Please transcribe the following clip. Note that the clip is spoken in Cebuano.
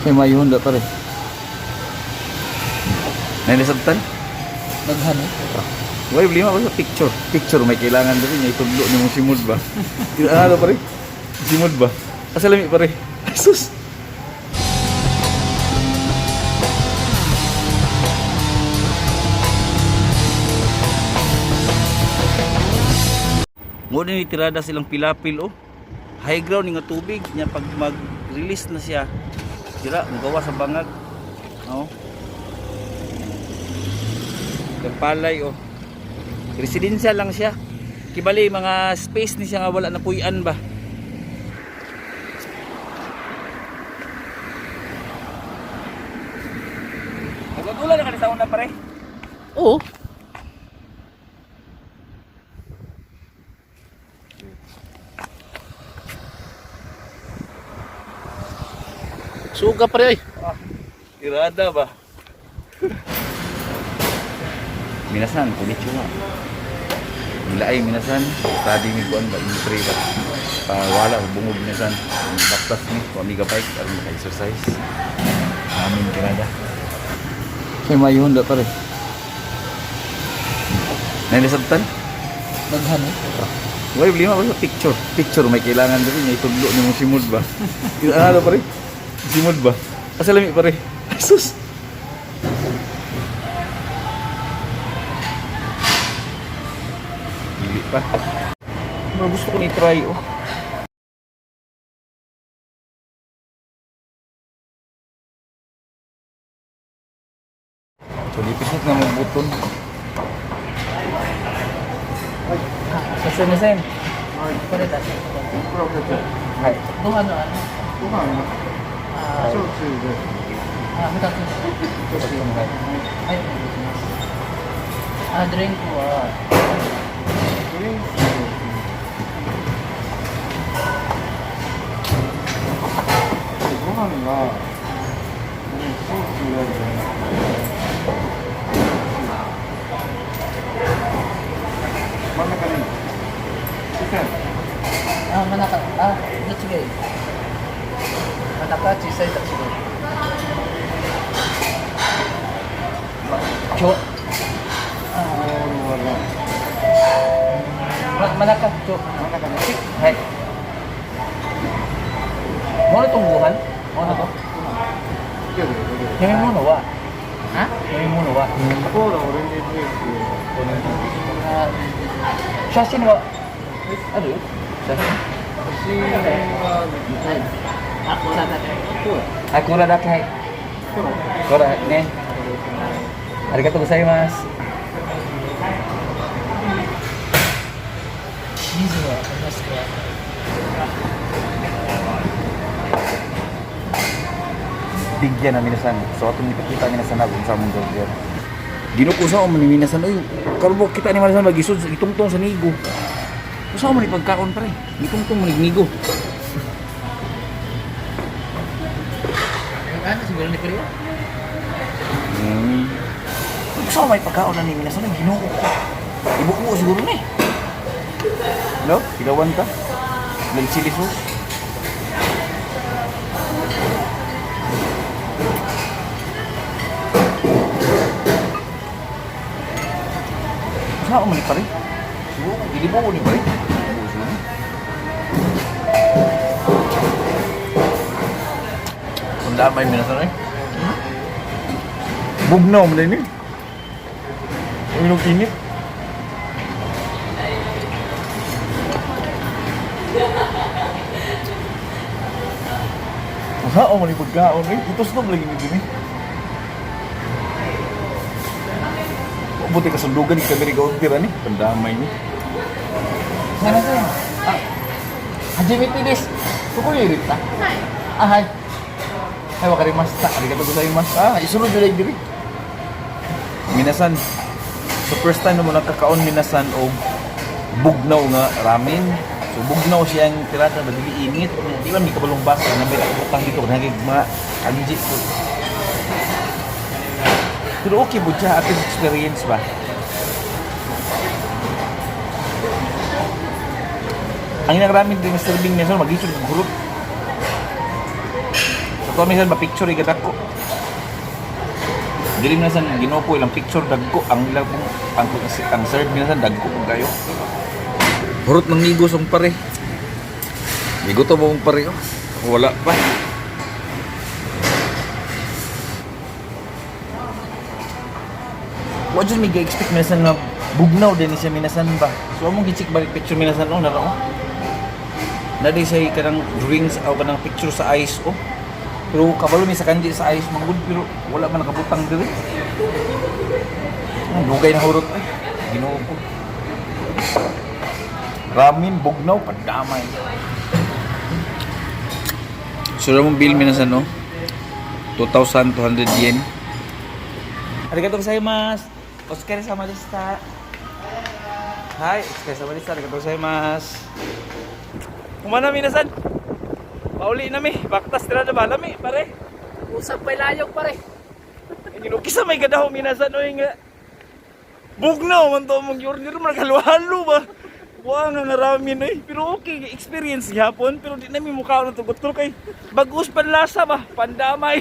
Kay may Honda, pare. Nailisabtan? Daghan eh. Why problema ba sa picture? Picture may kailangan diri niya itudlo nimo simod ba? Ano pare? Simod ba? Asa lami pare? Sus. Mo ni tirada silang pilapil oh. High ground ni nga tubig niya pag mag-release na siya. Dira mugawa sa bangag. Oh. Palay oh. Residential lang siya. Kibali mga space ni siya nga wala na puy-an ba. Nagutula na ka sa una pare. Oo. Suga pare ay. Irada ba? Minasan, konnichiwa. Nila ay minasan, study mi kuan ba entry ba. Pa wala bungog minasan. Baktas ni ko amiga bike aron maka-exercise. Amin kirada. Kay may Honda pare. Nailisabtan? Daghan eh. Why problema ba sa picture? Picture may kailangan diri niya itudlo nimo simod ba. Ano pare? Simod ba? Asa lami pare? Sus. Dili pa. Pero gusto ko ni try oh. So, lipisot na mong buton. すみません。これだけ。はい。ご飯のあの、ご飯はあ焼酎であ、二つ。はい、お願いします。あ、ドリンクは、ドリンクでご飯が焼酎があるじゃない。真ん中でいい。小さいの。あ、真ん中、あ、どっちがいい？真ん中、小さいと違う。今日。あ、真ん中と。真ん中ね。はい。ものとご飯？ものと。いけるいける。飲み物は？飲み物は？コーラ、オレンジジュース。写真はある？写真？写真はあ、コーラだけ。あ、コーラだけ。はい。コーラね。ありがとうございます。水はありますか？ Bigyan na minasan. So atong ipakita minasan na kung sa mong burger. Ginuko sa man ni minasan oy. Karon kita ni minasan magisod sa itungtong sa nigo. Usa man ni pagkaon pare. Gitungtong man ni nigo. Ano siguro ni Korea? Usa may pagkaon na ni minasan ang Ginoo ko. Ibuko siguro ni. No? Higawan ka? Nag chili sauce? Usa man ni pare. Siguro gilibo ni pare. Ibuko siguro. Kung may minasan eh. Bugnaw man ni. Ang init. Wala man ni pagkaon eh. Utos na lagi ni dini. Buti kasundugan ni kami rin tira ni. Pandamay ni. すみません。あ、初めてです。ここにいるた。はい。あ、はい。はい、わかりました。ありがとうございます。Ah, isunod yun diri. Minasan. So first time na mo nakakaon minasan og bugnaw nga ramen. So bugnaw siyang tirada ba dili init. Di ba mi kabalong basa na may butang dito nagig mga kanji ko. Pero okay po siya ating experience ba? Ang inang ramen din serving niya so magisod og group. Sa Ato minsan ba picture dako. Dili minsan Ginoo ko ilang picture dagko ang ilang ang serve minsan dagko kung kayo. Hurot ng migos ang pare. Miguto mo ang pare, oh. Wala pa. Wa jud mi ga-expect minsan nga bugnaw din ni siya minasan ba. So among gi-check balik picture minasan, oh, nara oh. Na di siya kanang drinks o kanang picture sa ice, oh. Pero kabalo mi sa kanji sa ice manggod pero wala man nakabutang diri. Ang dugay na hurot ay. Ginoo ko. Ramen bugnaw pandamay. So mong bill minasan, no? 2,200 yen. Arigatou gozaimasu. Otsukaresama deshita. Hi, otsukaresama deshita. Arigatou gozaimasu. Kumana minasan? Pauli na mi. Baktas tira na ba? Lami, pare. Usap pa layog, pare. Kisa may gadaho minasan oy nga. Bugnaw man to mong order man halo-halo ba. Wa nga nga ramen eh. Pero okay, experience gihapon pero di nami mukha na tugot kay bagos panlasa ba, pandamay.